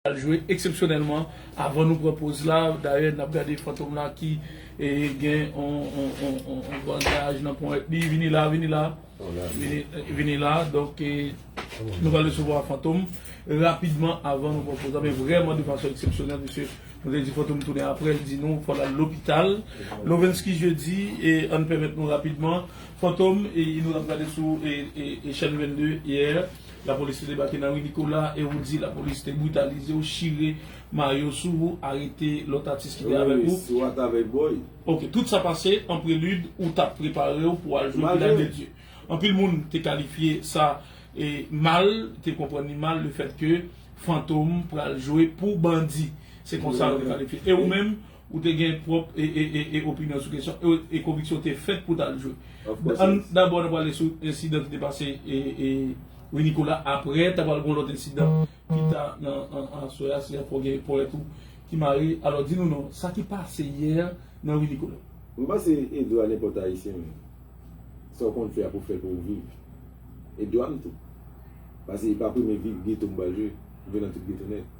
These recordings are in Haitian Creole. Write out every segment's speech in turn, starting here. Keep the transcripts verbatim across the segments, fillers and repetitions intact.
pral jwe eksepsyonèlman avan nou pran poz la. Dayè, n ap gade Fantom la ki e, gen on, on, on, on, on bandaj nan ponyèt li. Vini la, vini la. Vini, vini la. Donk, e, nou pral resevwa Fantom rapidman avan nou pran poz la. Men vrèman de fason eksepsyonèl, mesye. Nou te di Fantom tounen apre, l di nou fò l al lopital. Lovensky Jeudi, e ann pèmèt nou rapidman. Fantom, e nou t ap gade sou e, e, e chèn vennde yè. Lapolis te debake nan ri Nikola e ou di lapolis te britalize w, chire mayo sou ou, arete lòt atis ki te avèk ou. Wi, sou Atavèk Boy. Ok, tout sa pase an prelid ou t ap prepare w pou al jwe Vilaj de Dye. Anpil moun te kalifye sa e mal, te konprann li mal, lefètke Fantom pral jwe pou bandi. Se konsa yo te kalifye. E ou menm, ou te gen pwòp e, e, e, e opinyon sou kesyon, e, e konviksyon te fèt pou t al jwe. Ann, dabò, n ap prale sou ensidan ki te pase e, e, ri Nikola. Apre, ta pral gen lòt ensidan ki ta nan, an, aswè a, si fò gen ponyèt ou ki mare. Alò, di nou non, sa ki pase yè nan ri Nikola? M panse e dwa nenpòt Ayisyen menm. Sa w konn fè a pou fè pou w viv. E dwa m tou. Paske e pa premye vi-, geto m pral jwe. M jwe nan tout geto nèt.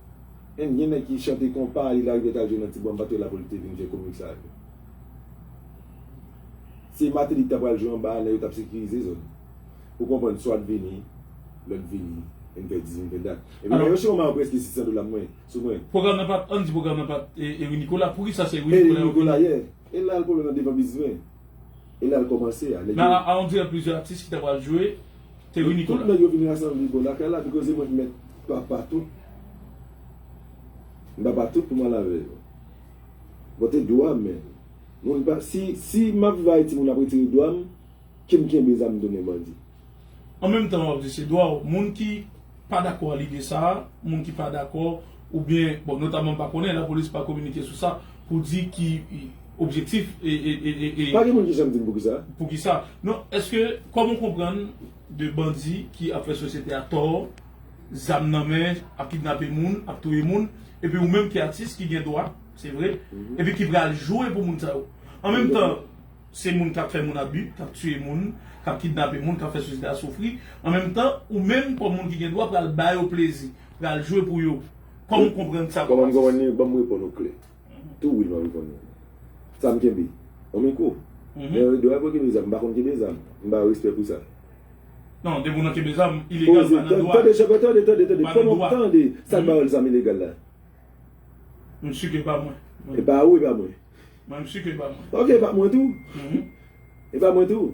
Enn, gen nèg ki chante konpa, li larive t al jwe nan Tibwa, m pa t wè lapolis te vin fè komik sa yo. Se Matelly ki ta pral jwe anba a, nèg yo t ap sekirize zòn. Ou konprann, swat vini, lòt vini, e n fè diz, e n fè dat. Epi nèg yo chire yon mayo prèske sis san dola mwen, sou mwen. Pwogram nan pa t, ann di pwogram nan pa t e, e ri Nikola. Poukisa se ri Nikola yo vini? E ri Nikola yè. E la l pwoblèm nan devan bizwen. E la l kòmanse a. Men a, a, on dirè plizyè atis ki ta pral jwe, te ri Nikola. Tout nèg yo vin rasanble bò lakay la, because mwen mèt papa tout. M papa tout pou m al avè yo. Bon, te dwa m, men. Moun pa, si, si m ap viv Ayiti, moun ap retire dwa m, ke m kenbe zam tounen bandi. An menm tan, w ap di se dwa w. Moun ki pa dakò a lide sa a, moun ki pa dakò, oubyen, bon, notaman m pa konnen, lapolis pa kominike sou sa, pou di ki objektif e, e, e, e, e. Pa gen moun ki janm di m poukisa. Poukisa? Non, èske, kòman w konprann de bandi ki ap fè sosyete a tò, zam nan men, ap kidnape moun, ap touye moun, epi ou menm ki atis, ki gen dwa, se vre, epi ki pral jwe pou moun sa yo. An menm tan, se moun k ap fè moun abi, k ap tiye moun, k ap kidnape moun, k ap fè sosyete a soufri. An menm tan, ou menm, kòm moun ki gen dwa, pral ba yo plezi, pral jwe pou yo. Kòman w konprann sa kòm atis? Kòman m konprann li? Ban m reponn ou klè. Tou wi, m ap reponn ou. Sa m kenbe? On mikwo. Men dwa pou kenbe zam, m pa konn kenbe zam. M ba yo respè pou sa. Non, depi w nan kenbe zam, ilegal, ou pa nan dwa. Tande, tande, tande, tande, tande. Kòman w tande sa k ba yo zam ilegal la? M si ke e pa mwen. E pa ou, e pa mwen. Mwen, m si ke e pa mwen. Ok, e pa mwen tou. E pa mwen tou.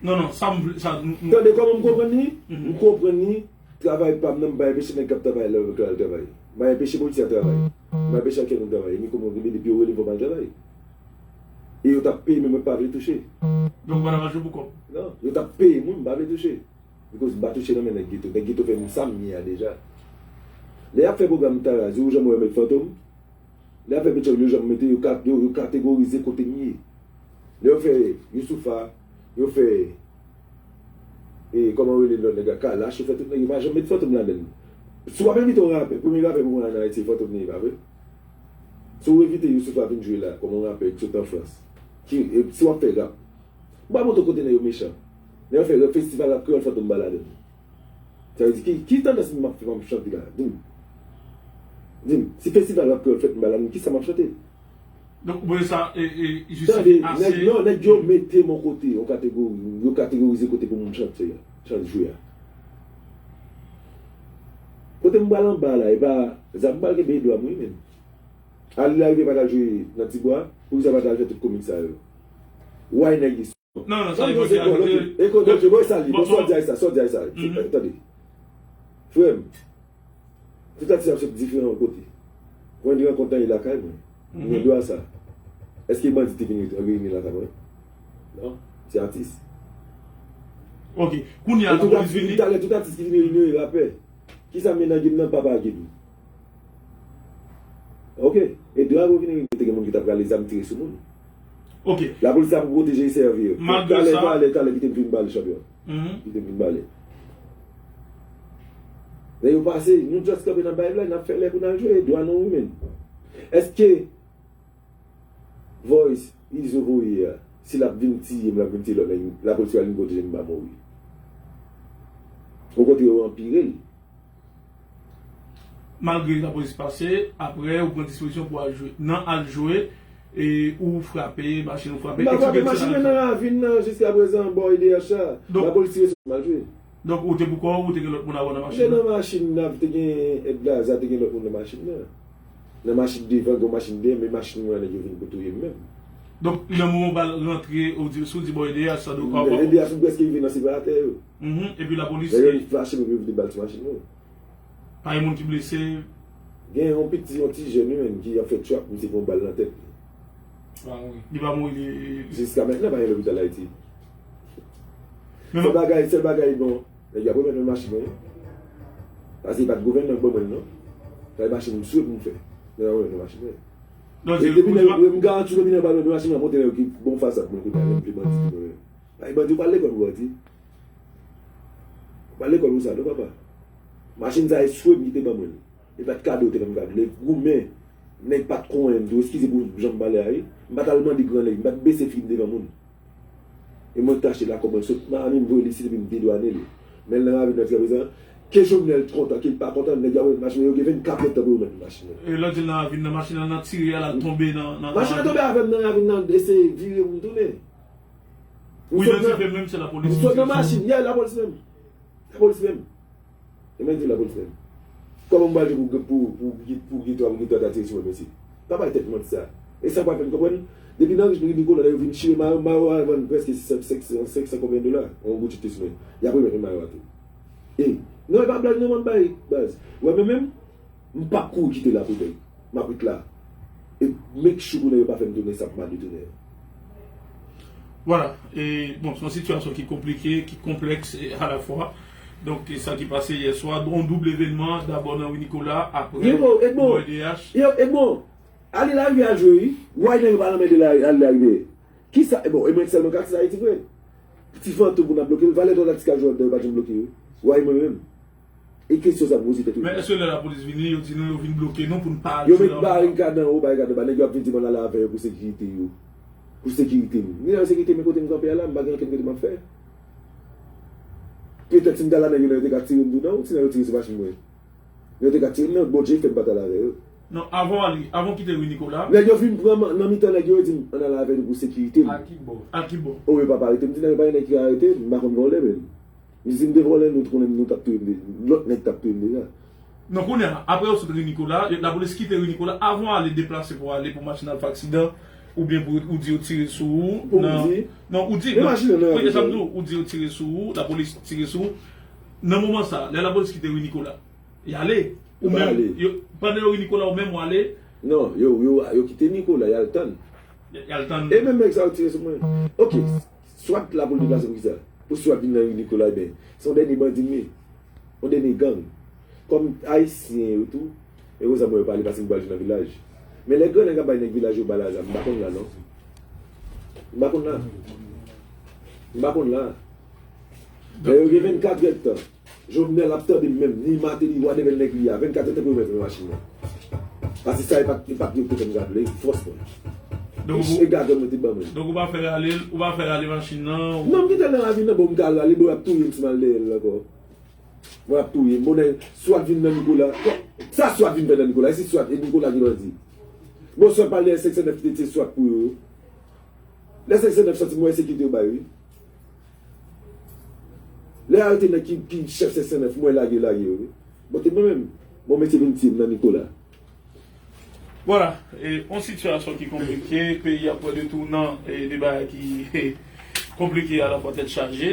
Non, non, sa m vle, sa nou, nou. Tande kòman m konprann li? M konprann li, travay pa m nan, m pa enpeche nèg k ap travay la, yo al travay. M pa enpeche polisye a travay. M pa enpeche ankenn moun travay. E ni kòman m rive depi yo rele m fò m al travay. E yo t ap peye, men mwen pa vle touche. Donk, ou pa t ap al jwe pou kòb? Non, yo t ap peye mwen, m pa vle touche. Because m pa touche nan men nèg geto. Nèg geto fè m sa m ye a deja. Lè y ap fè pwogram Tarazi, ou janm wè yo met Fantom? Lè y ap fè Petchòv, yo janm mete, yo ka-, yo, yo kategorize kote m ye. Lè yo fè Youssoupha, yo fè, e, kòman yo rele lòt nèg la, Kalash, yo fè tout nèg, yo pa janm met Fantom ladann. Si w ap envite yon rapè, premye rapè pou mwen an Ayiti, se Fantom li ye, pa vre? Si w envite Youssoupha vin jwe la, kòm yon rapè ki sot an Frans, ki, e, si w ap fè rap, m pa montre w kote nèg yo mechan. Nèg yo fè festival rap kreyòl, Fantom pa ladann. Sa vle di, ki, ki tandans m ap fè, m ap chante la? Di m. Di m, si festival rap kreyòl fèt, m pa ladann, kisa m ap chante? Donk, ou panse sa, e, e, jistifye ase? Tande, nèg, non, nèg yo mete m yon kote, yon kategori, yo kategorize kote pou moun chante a, chante jwe a. Kote m pral anba la, e pa, zam m pral kenbe dwa m wi, men. Al la rive pa t al jwe nan Tibwa, poukisa pa t al fè tout komik sa yo? Why nèg Non, non, sa e bon, se bon, ok. E kote, ok, bon, sa li, bon, sa w di a sa, sa w di a sa. Tande. Frè m, tout atis ap sot diferan kote. Mwen gen rankont nan lakay mwen. M gen dwa a sa. Èske bandi te vin reyini lakay mwen? Non, se atis. Ok, kounye a, lapolis vini. Talè, tout atis ki vin reyini yo, rapè. Kisa m ye nan game nan, papa game. Ok. E dwa pou vini, te gen moun ki t ap rale zam tire sou moun. Ok. Lapolis la pou pwoteje e sèvi yo. Malgre sa. Talè, talè, talè, kite m fin pale, chanpyon. Kite m fin pale. Lè yo pase, nou just kanpe nan bay la, n ap fè lè pou n al jwe, dwa nou wi, men. Èske Voice, Izo voye a, si l ap vin tiye m, l ap vin tiye lòt nèg, lapolis pral vin pwoteje m, m pa mouri. Okontrè, yo anpire l. Malgre lapolis pase, apre ou pran dispozisyon pou al jwe. Nan al jwe, e ou frape machin, ou frape. M pa frape machin nan nan ravin nan jiskaprezan bò E D H la. Donk, lapolis tire sou m, m al jwe. Donk ou te pou kò w, ou te gen lòt moun avè w nan machin nan? M te nan machin nan, te gen èd Laza, te gen lòt moun nan machin nan. Nan machin devan, gen yon machin dèyè, men machin mwen an nèg yo vin pou touye m menm. Donk nan moman bal rantre, ou di, si w di bò E D H sa, donk, E D H m prèske rive nan separatè yo. Mhm, epi lapolis. Lè yo flache m, epi yo vide bal sou machin mwen. Pa gen moun ki blese? Gen yon piti, yon ti jèn wi menm ki ap fè trap, misye pran bal nan tèt li. Li pa mouri, li... Jiska mentnan pa gen lopital Ayiti. Sèl bagay, sèl bagay, bon, nèg yo ap remèt mwen machin mwen. Paske e pa t gouvènman k ban mwen l non. Sa e machin m swe pou m fè. Nèg yo ap remèt mwen machin mwen. Donk, e depi nèg yo, m garanti w depi nèg yo pa remèt mwen machin mwen, ap montre nèg yo ki bon fasad mwen kounye a, menm ke bandi ki mwen. Ay, bandi, ou pa al lekòl pou bandi. Ou pa al lekòl pou sa non, papa. Machin sa e swe m ki te ban mwen l. E pa t kado w te ban m kado. Lè goumen, nèg pa t konyen m tou, eskize pou jan m pale a wi. M pa t al mande gran nèg, m pa t bese figi m devan moun. E mwen k te achte l a kòb mwen, sot Miami m voye l isit epi m dedwane l. Men l nan ravin nan jiskaprezan, ke Jovenel kontan, ke l pa kontan, nèg yo ap remèt machin nan, yo gen vennkat èdtan pou yo remèt machin nan. E lè w di l nan ravin nan, machin nan, nan tire a, l al tonbe nan, nan, nan ravin nan. Machin nan tonbe avè m nan ravin nan, eseye vire pou m tounen. M sot nan, m sot nan machin, yeah, lapolis menm. Lapolis menm. E mwen di lapolis menm. Kòman m pral di pou, pou, pou, pou, pou gen twa, pou gen twa ta tire sou mwen, mesye? Pa bay tèt manti sa. E sa pral fè m konprann, depi nan ri Nicolas la, yo vin chire mayo, mayo a vann prèske senk san, senk san konbyen dola? Yon goud chite sou mwen. Y ap remèt mwen mayo a tou. E, non, e pa blag non, m ap bay, baz. Ou wè mwen menm, m p ap kouri kite la pou bèy. M ap ret la. E make sure pou nèg yo pa fè m tounen sa pou m al detounen yo. Vwala. E, bon, se yon sitiyasyon ki konplike, ki konplèks, e, alafwa. Donk, e sa ki pase yè swa, yon doub evènman, dabò nan ri Nicolas, apre bò E D H. Yo, Edmond, ale larivyè al jwe, wi. Why nèg yo pa nan men de la, ale larivyè? Kisa, e bon, e mwen sèlman k aksè Ayiti vre? Ti Fantom pou n ap bloke l, valè twòp atis k ap jwe anndan yo pa janm bloke yo. Why mwen menm? E kesyon sa m poze tèt ou. Men èske lè lapolis vini, yo di nou yo vin bloke nou pou n pa al jwe anba? Yo met barikad anwo, barikad anba. Nèg yo ap vin di m ann ale avè yo pou sekirite yo. Pou sekirite m. Ni nan sekirite men kote m kanpe a la, m pa gen ankenn kote m ap fè. Petèt si m t al la nèg yo, nèg yo te ka tire m tou non, si nèg yo tire sou machin mwen. Nèg yo te ka tire m nan, Bondye fè m pa t al avè yo. Non, avan w ale, avan w kite ri Nicolas. Nèg yo vin pran m nan mitan nèg yo, yo di m ann ale avè nou pou sekirite m. A ki bò? A ki bò? O, yo pa arete m, di nèg yo pa gen nèg ki arete m, m pa konn vòlè menm. Li di m de vòlè nou t konnen nou t ap touye m de, lòt nèg t ap touye m deja. Non, kounye a, apre yo sot ri Nicolas, lapolis kite ri Nicolas, avan w ale deplase pou w ale pou machin al fè aksidan, oubyen pou ou di yo tire sou ou, non, ou di, men machin nan, premye sa m di w, ou di yo tire sou ou, lapolis tire sou ou. Nan moman sa, lè lapolis kite ri Nicolas, y ale. Ou menm, yo, pandan yo ri Nicolas, ou menm w ale? Non, yo, yo, yo kite Nicolas, y al tann. Y al tann. E menm nèg sa yo tire sou mwen. Ok, swat la pou l deplase pou kisa? Pou swat vin nan ri Nicolas, ebyen, se yon dènye bandi m ye. Yon dènye gang. Kòm ayisyen yo tou, erezman mwen yo pa ale paske m pral jwe nan vilaj. Men lè gran nèg ap bay nèg vilaj yo bal a zam, m pa konn la non. M pa konn la. M pa konn la. Lè yo gen vennkat èdtan. Jovenel ap tande m menm, ni Martelly, whatever nèg li a, vennkat èdtan pou yo mèt mwen machin nan. Paske sa e pa t, e pa t gen kote m ka vle, fòs mwen. Donk, e gagan mwen te ban mwen. Donk ou pa fè rale, ou pa fè rale machin nan, ou... Non, m kite l nan ravin nan, bon, m ka al rale, bon, y ap touye m si m al dèyè l ankò. Bon, y ap touye m. Bon, nèg, swat vin nan Nicolas. Sa swat vin fè nan Nicolas? E si swat, e Nicolas ki bandi? Bon, swat pral dèyè senk san nèf ki te tiye swat pou yo. Lè senk san nèf soti, m wè se kite yo bay, wi. Lè arete nèg ki, ki chèf senk san nèf, m wè lage, lage yo, wi. Bon, te mwen menm. Bon, mesye vin tiye m nan Nicolas. Vwala, e, yon sitiyasyon ki konplike, peyi a pran de tounan, e, de bagay ki konplike alafwa tèt chaje.